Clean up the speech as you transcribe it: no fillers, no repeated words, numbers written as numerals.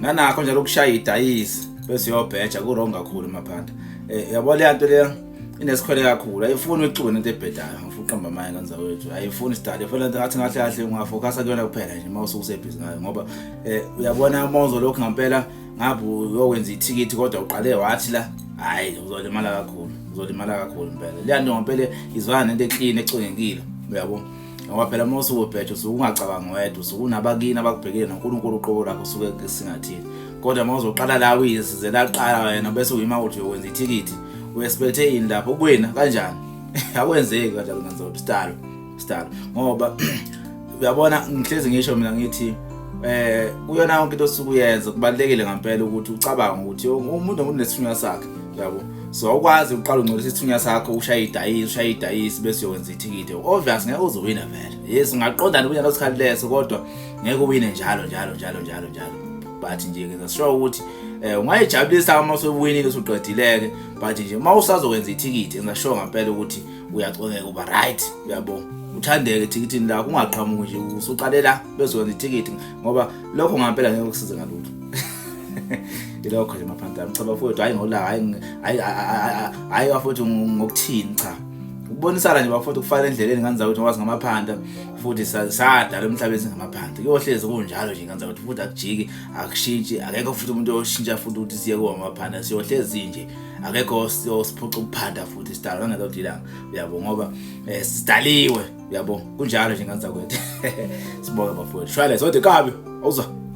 Nanakho njalo ukushaya idayisi bese uyobheja ku wrong kakhulu maphanda. Eh yabo le nto le inesikhwele kakhulu ayifuni uyixube nento ebhedayo ngifuna uqamba amanye kanza wethu ayifuni sidala ifuna into ngathi ngahle kahle ungafocusa kuyona kuphela nje uma usuke usebhizi ngayo ngoba eh uyabona uma uzolokhu ngempela ngabe uyokwenza ithikithi kodwa uqale wathi la hayi uzolimala kakhulu uzolimala kakhulu impela leya nto ngempela izwana nento eclean ecwengekile uyabo ngoba phela uma usuke ubheja usuke ungacabangi wedwa usuke unabakini abakubhekile noNkulunkulu uqobo lakho usuke esingathini kodwa uma uzoqala la uyisizela qala wena bese uyima uthi uyokwenza ithikithi uexpecte yini lapho kuwina kanjani akwenzeki kanjalo ngenza sidalo sidalo ngoba uyabona ngihlezi ngisho mina ngithi eh kuyona yonke into osuke uyenza kubalekile ngempela ukuthi ucabange ukuthi umuntu unesithunywa sakhe yabo so awukwazi uqala ungcolisa isithunywa sakho ushaye idayisi ushaye idayisi bese uyokwenza ithikithi obvious ngeke uzowina vele yes ungaqonda nje kunyalo sikhathi leso kodwa ngeke uwine njalo njalo njalo njalo njalo but nje ngenza sure ukuthi eh ungayijabulisa uma usuwinile usuqedileke but nje uma usazokwenza ithikithi enza sure ngempela ukuthi uyacwengeka uba right uyabo uthandeke ethikithini lakho ungaqhamuki nje usuqalela bezokwenza ithikithi ngoba lokho ngampela ngeke kusize ngalutho ilokho nje maphansi ami cha bafowethu hayi ngolaka hayi hayi hayi bafowethu ngokuthini cha ukubonisana nje bafowethu kufana endleleni ngani zakuthi ngoba singamaphanda futhi sadala emhlabeni singamaphanda kuyohlezi kunjalo nje ngani zakuthi futhi akujiki akushintshi akekho futhi umuntu oshintsha futhi ukuthi siye kuba amaphanda siyohlezi nje akekho osiphuca ubuphanda futhi sidalwa ngelo dilanga uyabo ngoba eh, sidaliwe uyabo kunjalo nje ngani zakwethu sibonge bafowethu shwale sodwa kabi awuzwa.